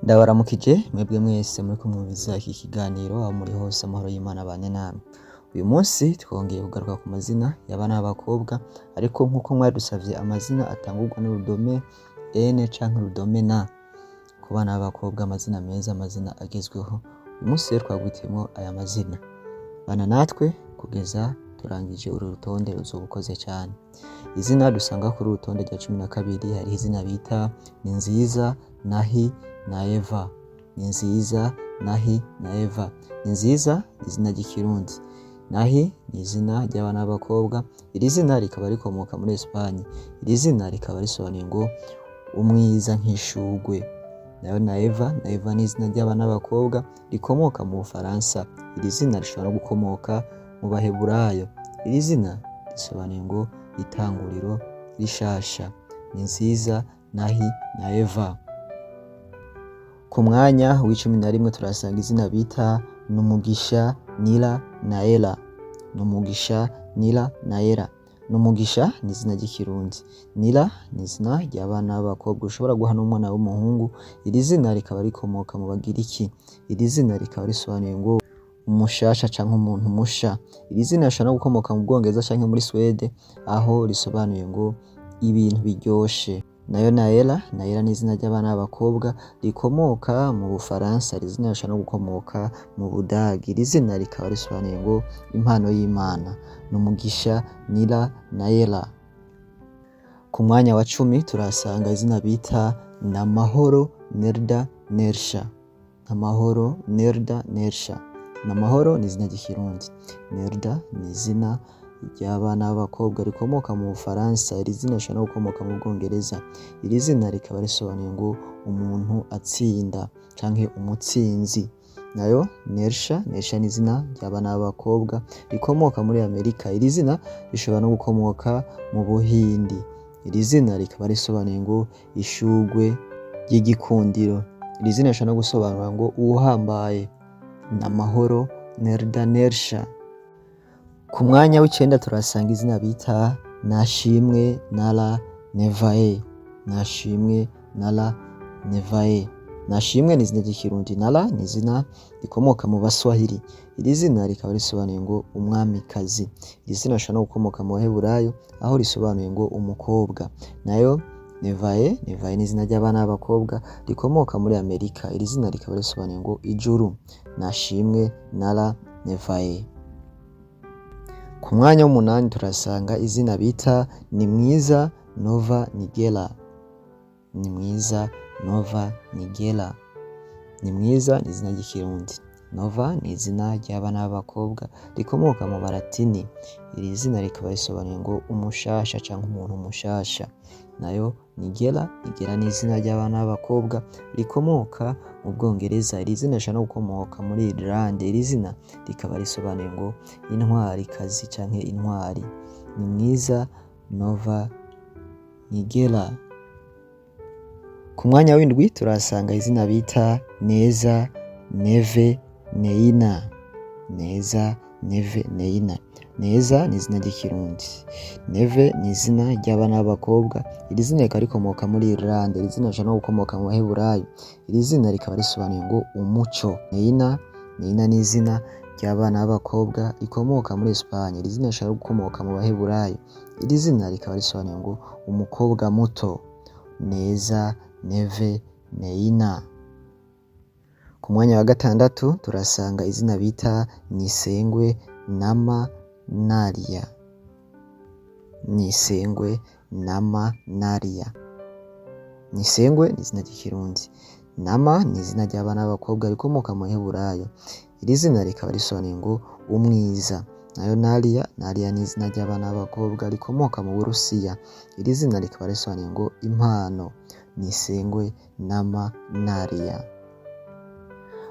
Ndabaramukije mwebwe mwese muriko mwumviriza iki kiganiro, aho muri hose amahoro y'Imana abane namwe. Uyu munsi twongeye kugaruka ku mazina y'abana b'abakobwa, ariko nk'uko mwadusavye amazina atangurwa n'urudome N canke urudome N ku bana b'abakobwa, amazina meza, amazina agezweho. Uyu munsi rero twagwitiyemwo aya mazina. Bana natwe kugeza turangije uru rutonde, uzoba ukoze cane. Izina dusanga kuri uru rutonde rya 12, hariho izina bita Ninziza, Nahi na Eva. Ninziza, Nahi na Eva. Ninziza ni izina ry'ikirundi. Nahi ni izina ry'abana b'abakobwa. Iri zina rikaba rikomoka muri Espagne. Iri zina rikaba risobanuye ngo umwiza nk'ishurwe. Nayo na Eva, na Eva ni izina ry'abana b'abakobwa rikomoka mu Bufaransa. Iri zina rishobora no gukomoka mu Baheburayo. Iri zina risobanuye ngo itanguriro rishasha. Ninziza, Nahi na Eva. Ku mwanya w'11 turahasanga izina bita Numugisha, Nila na Ela. Numugisha, Nila na Ela. Numugisha ni izina ry'ikirundi. Nila ni izina ry'abana b'abakobwa ushobora guha n'umwana w'umuhungu. Iri zina rikaba rikomoka mu Bagiriki. Iri zina rikaba risobanuye ngo umushasha canke umuntu musha. Iri zina rishobora no gukomoka mu Bwongereza canke muri Suwede, aho risobanuye ngo ibintu biryoshe. Nayo Naela, Naela ni izina ry'abana b'abakobwa rikomoka mu Bufaransa. Iri zina rishobora no gukomoka mu Budagi. Iri zina rikaba risobanuye ngo impano y'Imana. Numugisha, Nila na Ela. Ku mwanya wa 10 turahasanga izina bita Namahoro, Nerda, Nersha. Namahoro, Nerda, Nersha. Namahoro ni izina ry'ikirundi. Nerda ni izina ry'abana b'abakobwa rikomoka mu Bufaransa. Iri zina rishobora no gukomoka mu Bwongereza. Iri zina rikaba risobanuye ngo umuntu atsinda canke umutsinzi. Nayo Nersha, Nersha ni izina ry'abana b'abakobwa rikomoka muri Amerika. Iri zina rishobora no gukomoka mu Buhindi. Iri zina rikaba risobanuye ngo ishurwe ry'igikundiro. Iri zina rishobora no gusobanura ngo uwuhambaye. Namahoro, Nerda, Nersha. Ku mwanya w'icenda turahasanga izina bita Nashimwe, Nara, Nevae. Nashimwe, Nara, Nevae. Nashimwe ni izina ry'ikirundi. Nara ni izina rikomoka mu Baswahili. Iri zina rikaba risobanuye ngo umwamikazi. Iri zina rishobora no gukomoka mu Baheburayo, aho risobanuye ngo umukobwa. Nayo Nevae, Nevae ni izina ry'abana b'abakobwa rikomoka muri Amerika. Iri zina rikaba risobanuye ngo ijuru. Nashimwe, Nara, Nevae. Ku mwanya w'umunani turasanga izina bita Nimwiza, Nova, Nigela. Nimwiza, Nova, Nigela. Nimwiza ni izina ry'ikirundi. Nova ni izina ry'abana b'abakobwa rikomoka mu Balatini. Iri zina rikaba risobanuye ngo umushasha canke umuntu mushasha. Nayo Nigela, Nigela ni izina ry'abana b'abakobwa rikomoka mu Bwongereza. Iri zina rishobora no gukomoka muri Irilande. Iri zina rikaba risobanuye ngo intwarikazi canke intwari. Nimwiza, Nova, Nigela. Ku mwanya w'indwi turahasanga izina bita Neza, Neve, Neina. Neza, Neve, Neina. Neza ni izina ry'ikirundi. Neve ni izina ry'abana b'abakobwa. Iri zina rikaba rikomoka muri Irilande. Iri zina rishobora no gukomoka mu Baheburayo. Iri zina rikaba risobanuye ngo umuco. Neina, Neina ni izina ry'abana b'abakobwa rikomoka muri Espagne. Iri zina rishobora gukomoka mu Baheburayo. Iri zina rikaba risobanuye ngo umukobwa muto. Neza, Neve, Neina. Ku mwanya wa gatandatu turasanga izina bita Nisengwe, Nama, Naria. Nisengwe, Nama, Naria. Nisengwe ni izina ry'ikirundi. Nama ni izina ry'abana b'abakobwa rikomoka mu Baheburayo. Iri zina rikaba risobanuye ngo umwiza. Nayo Naria, Naria ni izina ry'abana b'abakobwa rikomoka mu Burusiya. Iri zina rikaba risobanuye ngo impano. Nisengwe, Nama, Naria.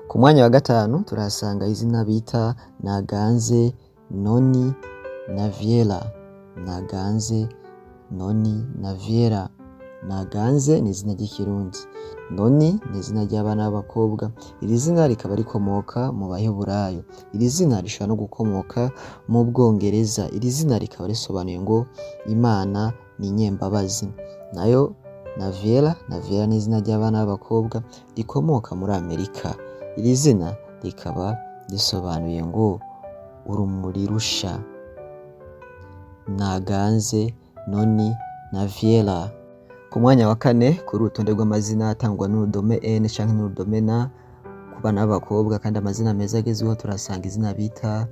Ku mwanya wa gatanu turahasanga izina bita Naganze, Noni na Viera. Naganze, Noni na Viera. Naganze ni izina ry'ikirundi. Noni ni izina ry'abana b'abakobwa. Iri zina rikaba rikomoka mu Baheburayo. Iri zina rishobora no gukomoka mu Bwongereza. Iri zina rikaba risobanuye ngo Imana ni inyembabazi. Nayo Naviera. Naviera ni izina ry'abana b'abakobwa rikomoka muri Amerika. Iri zina rikaba risobanuye ngo urumuri rusha. Naganze Noni Naviera. Ku mwanya wa kane kuri urutonde rw'amazina atangwa n'urudome N canke n'urudome N ku bana b'abakobwa kandi amazina meza agezweho, turasanga izina bita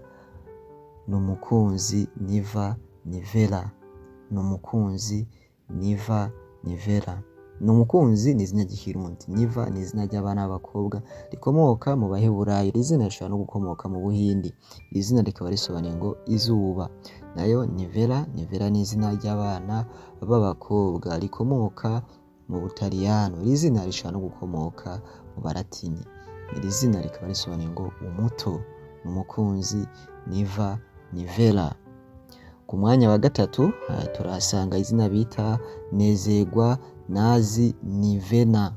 Numukunzi Niva Nivera. Numukunzi Niva Nivera. Numukunzi ni izina ry'Ikirundi, Niva ni izina ry'abana b'abakobwa rikomoka mu Baheburayo. Iri zina rishobora no gukomoka mu Buhindi. Iri zina rikaba risobanuye ngo izuba. Nayo Nivera, Nivera ni izina ry'abana b'abakobwa rikomoka mu Butaliyano. Iri zina rishobora no gukomoka mu Balatini. Iri zina rikaba risobanuye ngo umuto. Numukunzi Niva Nivera. Ku mwanya wa gatatu turahasanga izina bita Nezerwa Nazi Nivena.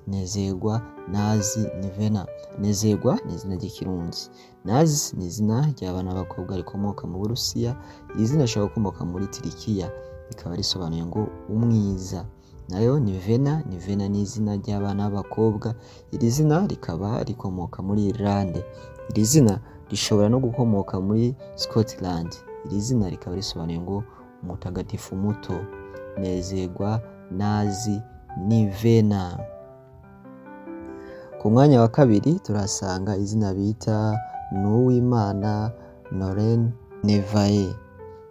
Nezerwa Nazi Nivena. Nezerwa ni izina ry'Ikirundi. Nazi ni izina ry'abana b'abakobwa rikomoka mu Burusiya. Iri zina rishobora gukomoka muri Turikiya, rikaba risobanuye ngo umwiza. Nayo Nivena, Nivena ni izina ry'abana b'abakobwa. Iri zina rikaba rikomoka muri Irlande. Iri zina rishobora no gukomoka muri Scotland. Iri zina rikaba risobanuye ngo umutagatifu muto. Nezerwa Nazi Nivena. Ku mwanya wa kabiri turahasanga izina bita Nuwimana Noren Nevaye.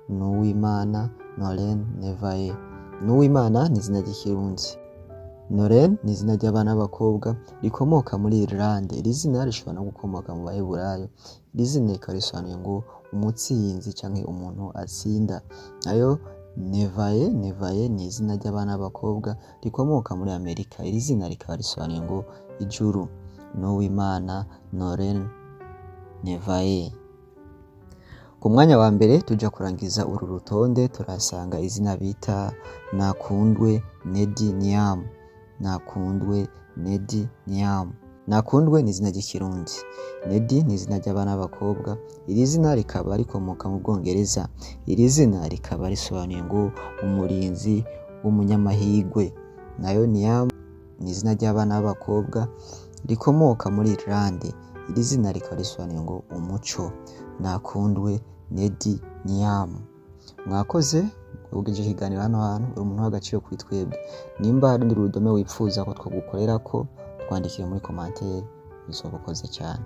Nuwimana Noren Nevaye. Nuwimana ni izina ry'Ikirundi. Noren ni izina ry'abana b'abakobwa rikomoka muri Irlande. Iri zina rishobora no gukomoka mu Baheburayo. Iri zina rikaba risobanuye ngo umutsinzi canke umuntu atsinda. Nayo Nevaye, Nevaye ni izina ry'abana b'abakobwa rikomoka muri Amerika. Iri zina rikaba risobanuye ngo ijuru. Nuwimana Noren Nevaye. Ku mwanya wa mbere tuja kurangiza uru rutonde turahasanga izina bita Nakundwe Nedi Niam. Nakundwe Nedi Niam. Nakundwe ni izina ry'Ikirundi. Nedi ni izina ry'abana b'abakobwa. Iri zina rikaba rikomoka mu Bwongereza. Iri zina rikaba risobanuye ngo umurinzi w'umunyamahirwe. Nayo Niam ni izina ry'abana b'abakobwa rikomoka muri Irlande. Iri zina rikaba risobanuye ngo umuco. Nakundwe Nedi Niam. Mwakoze ugejeje ikiganiro hano hantu, uri umuntu w'agaciro kuri twebwe. Nimba hari urundi rudome wipfuza ko twagukorerako, twandikire muri commentaire, uzoba ukoze cyane.